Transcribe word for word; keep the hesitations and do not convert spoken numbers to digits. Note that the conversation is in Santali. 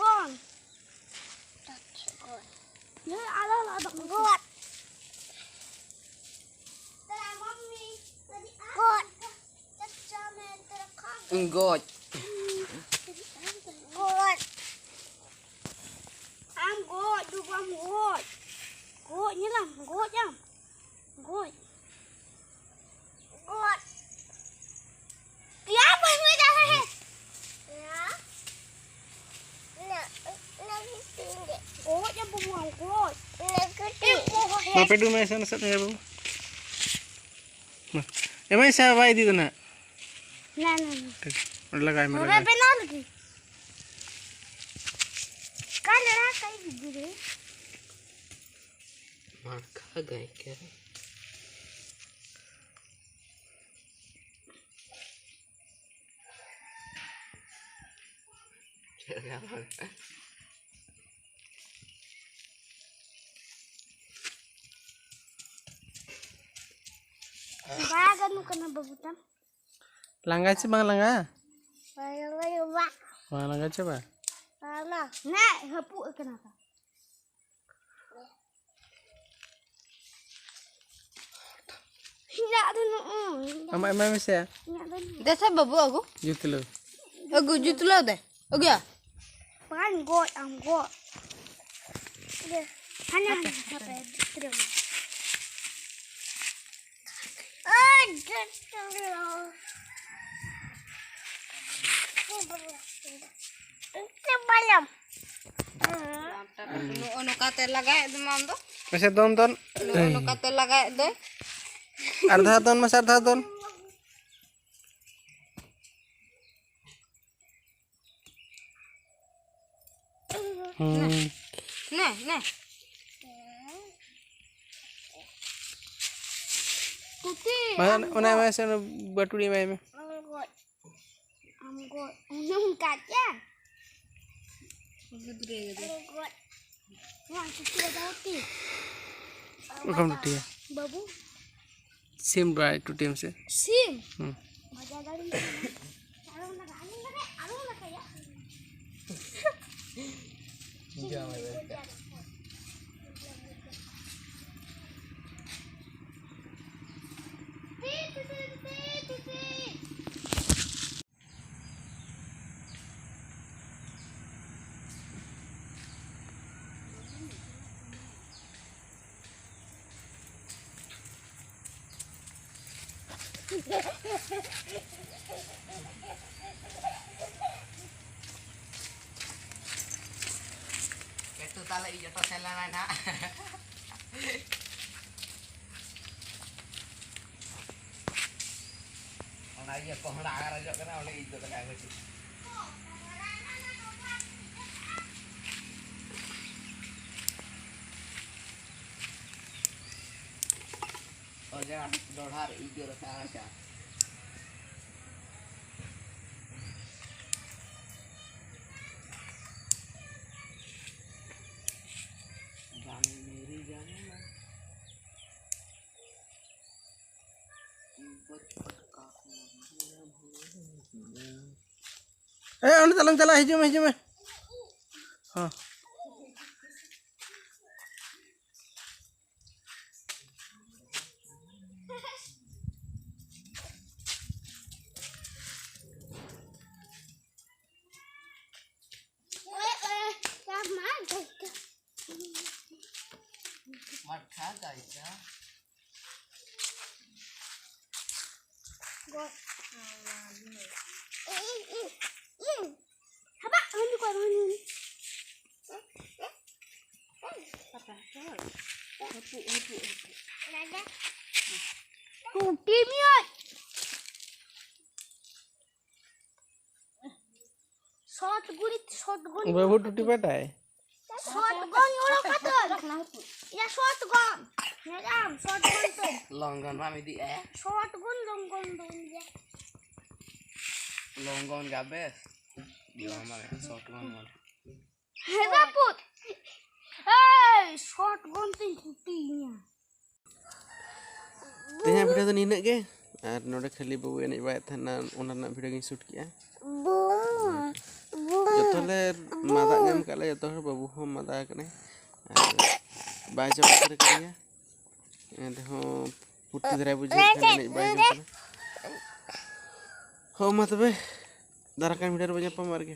ᱵᱚᱱ᱾ ᱦᱮᱸ, ᱟᱞᱚ ᱞᱟᱫᱚᱜ ᱢᱮ᱾ ᱜᱚᱫ᱾ ᱜᱚᱫ᱾ ᱜᱚᱡ᱾ ᱜᱚᱡ᱾ ᱟᱢ ᱜᱚᱡ ᱫᱚ ᱵᱟᱢ ᱜᱚᱡ᱾ ᱜᱚᱡ ᱧᱮᱞᱟᱢ, ᱜᱚᱡ ᱟᱢ᱾ ᱜᱚᱡ᱾ ᱜᱚᱡ᱾ ᱭᱟ, ᱵᱟᱹᱧ ᱜᱚᱡ ᱫᱟᱲᱮᱭᱟᱜᱼᱟ᱾ ᱭᱟ᱾ ᱜᱚᱡ ᱟᱵᱚ ᱢᱟ, ᱜᱚᱡ᱾ ᱢᱟ ᱯᱮᱰᱩ ᱢᱮ, ᱥᱮᱱ ᱥᱮᱫ ᱢᱮ ᱵᱟᱹᱵᱩ᱾ ᱢᱟ᱾ ᱮᱢᱟᱭ ᱥᱮ ᱵᱟᱭ ᱤᱫᱤ ᱫᱚ ᱱᱟᱦᱟᱜ? ᱱᱟ, ᱱᱟ, ᱱᱟ᱾ ᱴᱷᱤᱠ᱾ ᱚᱸᱰᱮ ᱞᱟᱜᱟᱭ ᱢᱮ, ᱱᱚᱰᱮ ᱞᱟᱜᱟᱭ ᱢᱮ᱾ ᱵᱮᱱᱟᱣ ᱞᱟᱹᱜᱤᱫ᱾ ᱠᱟ ᱞᱟᱲᱟ ᱠᱟᱭ ᱜᱤᱫᱽᱨᱟᱹ᱾ ᱢᱟᱨ ᱠᱷᱟ ᱜᱟᱭ ᱠᱮ ᱨᱮ᱾ ᱵᱟᱭ ᱜᱟᱱᱚᱜ ᱠᱟᱱᱟ ᱵᱟᱹᱵᱩ ᱛᱟᱢ᱾ ᱞᱟᱸᱜᱟ ᱪᱮ ᱵᱟᱝ ᱞᱟᱸᱜᱟ? ᱵᱟᱝ ᱞᱟᱸᱜᱟ ᱪᱮ ᱵᱟᱝ? ᱵᱟᱝ ᱞᱟᱸᱜᱟ ᱪᱮ ᱵᱟᱝ? ᱵᱟᱝ᱾ ᱱᱮ, ᱦᱟᱹᱯᱩᱜ ᱟᱠᱟᱱᱟ ᱠᱚ᱾ ᱤᱧᱟᱹᱜ ᱫᱚ ᱱᱩᱜᱼᱩᱭ᱾ ᱟᱢᱟᱜ ᱮᱢᱟᱭ ᱢᱮᱥᱮ᱾ ᱤᱧᱟᱹᱜ ᱫᱚ ᱱᱩᱜᱼᱩᱭ᱾ ᱫᱮᱥᱮ ᱵᱟᱹᱵᱩ ᱟᱹᱜᱩ᱾ ᱡᱩᱛᱞᱟᱹᱣ᱾ ᱟᱹᱜᱩ ᱡᱩᱛᱞᱟᱹᱣ ᱫᱮ᱾ ᱟᱹᱜᱩᱭᱟ᱾ ᱵᱟᱝ ᱜᱚᱡ ᱟᱢ ᱜᱚᱡ᱾ ᱦᱟᱱᱮ ᱦᱟᱱᱮ ᱦᱟᱯᱮ ᱵᱷᱤᱛᱨᱤ ᱨᱮ᱾ ᱟᱭ, ᱡᱚᱛᱚ᱾ ᱪᱮᱫ ᱵᱟᱞᱟᱢ? ᱱᱚᱜᱼᱚ ᱱᱚᱝᱠᱟᱛᱮ ᱞᱟᱜᱟᱭᱮᱫ ᱫᱚ ᱟᱢ ᱫᱚ᱾ ᱢᱟᱥᱮ ᱫᱚᱱ, ᱫᱚᱱ᱾ ᱱᱚᱜᱼᱚ ᱱᱚᱝᱠᱟᱛᱮ ᱞᱟᱜᱟᱭᱮᱫ ᱫᱚᱭ᱾ ᱟᱨ ᱫᱷᱟᱣ ᱫᱚᱱ ᱢᱟᱥᱮ, ᱟᱨ ᱫᱷᱟᱣ ᱫᱚᱱ᱾ ᱦᱩᱸ᱾ ᱱᱮ, ᱱᱮ᱾ ᱠᱩᱴᱤ, ᱢᱟ, ᱟᱢ ᱚᱱᱟ ᱫᱚ᱾ ᱮᱢᱟᱭ ᱢᱮᱥᱮ, ᱚᱱᱟ ᱵᱟᱹᱴᱩᱲᱤ ᱮᱢᱟᱭ ᱢᱮ᱾ ᱟᱢ ᱜᱚᱡ᱾ ᱟᱢ ᱜᱚᱡ᱾ ᱩᱱᱤᱢ ᱠᱟᱴ ᱠᱮᱫ᱾ ᱜᱤᱫᱽᱨᱟᱹ ᱜᱮ᱾ ᱟᱢ ᱜᱚᱡ᱾ ᱱᱚᱣᱟ ᱪᱤᱠᱟᱹ ᱫᱟᱲᱮ ᱛᱮ? ᱚᱠᱟᱢ ᱴᱩᱴᱤᱭᱟ? ᱵᱟᱹᱵᱩ᱾ ᱥᱤᱢ ᱵᱟᱭ ᱴᱩᱴᱤᱭᱟᱢ ᱥᱮ? ᱥᱤᱢ? ᱦᱩᱸ᱾ ᱢᱚᱡᱟ ᱫᱟᱲᱮ᱾ ᱟᱞᱚᱢ ᱞᱟᱜᱟ, ᱟᱞᱚᱢ ᱞᱟᱜᱟ, ᱟᱞᱚᱢ ᱞᱟᱜᱟᱭᱟ᱾ ᱮᱠᱴᱩ ᱛᱟᱦᱞᱮ ᱤᱧ ᱚᱴᱚ ᱥᱮᱱ ᱞᱮᱱᱟᱭ ᱱᱟᱦᱟᱜ᱾ ᱚᱱᱟ ᱤᱭᱟᱹ ᱠᱚᱦᱚᱸ ᱞᱟᱜᱟ ᱨᱚᱡᱚᱜ ᱠᱟᱱᱟ, ᱚᱸᱰᱮ ᱤᱧ ᱫᱚ ᱠᱟᱱᱟ ᱠᱟᱹᱴᱤᱡ᱾ ᱚᱡᱟ ᱰᱚᱲᱦᱟ ᱨᱮ ᱤᱡ ᱫᱚ ᱨᱟᱠᱟᱵ ᱟᱠᱟᱫ᱾ जाने मेरी जाने ना। ᱮ, ᱚᱸᱰᱮ ᱫᱚ ᱟᱞᱚᱢ ᱪᱟᱞᱟᱜᱼᱟ, ᱦᱤᱡᱩᱜ ᱢᱮ, ᱦᱤᱡᱩᱜ ᱢᱮ᱾ ᱦᱚᱸ᱾ ᱢᱟᱴᱷᱟ ᱜᱟᱭᱪᱟ᱾ ᱦᱟᱵᱟ, ᱦᱟᱹᱱᱤ ᱠᱚ, ᱦᱟᱹᱱᱤ, ᱦᱟᱹᱱᱤ᱾ ᱴᱩᱴᱤ ᱢᱤᱭᱟᱭ᱾ Shot ᱜᱩᱞᱤ, shot ᱜᱩᱞᱤ᱾ ᱵᱟᱹᱵᱩ ᱴᱩᱴᱤ ᱯᱟᱴᱟᱭ᱾ Shot gun ᱚᱲᱚᱠ ᱠᱟᱛᱮ᱾ ᱭᱟ, shot gun᱾ ᱧᱮᱞᱟᱢ, shot gun ᱛᱮ᱾ Long gun ᱵᱟᱢ ᱤᱫᱤᱭᱮᱜᱼᱟ? Shot gun, long gun ᱫᱚ ᱤᱧ ᱜᱮ᱾ Long gun ᱜᱮ ᱵᱮᱥ᱾ ᱵᱟᱝ, ᱵᱟᱝ, shot gun ᱵᱟᱝ᱾ ᱦᱮ ᱵᱟᱯᱩᱛ᱾ ᱮᱭ, shot gun ᱛᱤᱧ ᱴᱩᱴᱤᱭᱮᱱᱟ᱾ ᱛᱮᱦᱮᱧᱟᱜ video ᱫᱚ ᱱᱤᱱᱟᱹᱜ ᱜᱮ᱾ ᱟᱨ ᱱᱚᱰᱮ ᱠᱷᱟᱹᱞᱤ ᱵᱟᱹᱵᱩ ᱮᱱᱮᱡ ᱵᱟᱲᱟᱭᱮᱫ ᱛᱟᱦᱮᱱᱟ, ᱚᱱᱟ ᱨᱮᱱᱟᱜ video ᱜᱤᱧ shoot ᱠᱮᱜᱼᱟ᱾ ᱵᱩᱢ, ᱵᱩᱢ᱾ ᱡᱚᱛᱚ ᱞᱮ ᱢᱟᱫᱟ ᱧᱟᱢ ᱠᱟᱜ ᱞᱮ, ᱡᱚᱛᱚ ᱦᱚᱲ᱾ ᱵᱟᱹᱵᱩ ᱦᱚᱸ ᱢᱟᱫᱟ ᱠᱟᱱᱟᱭ ᱟᱨ ᱵᱟᱭ ᱪᱟᱵᱟ ᱩᱛᱟᱹᱨ ᱠᱟᱱ ᱜᱮᱭᱟ᱾ ᱮᱱᱨᱮᱦᱚᱸ ᱯᱷᱩᱨᱛᱤ ᱫᱷᱟᱨᱟᱭ ᱵᱩᱡᱷᱟᱹᱣᱮᱫ ᱠᱷᱟᱱ ᱮᱱᱮᱡ ᱵᱟᱭ ᱡᱚᱝ ᱠᱟᱱᱟ᱾ ᱦᱳ, ᱢᱟ ᱛᱚᱵᱮ, ᱫᱟᱨᱟᱭ ᱠᱟᱱ ᱵᱷᱤᱰᱤᱭᱳ ᱨᱮᱵᱚᱱ ᱧᱟᱯᱟᱢᱟ ᱟᱨᱠᱤ᱾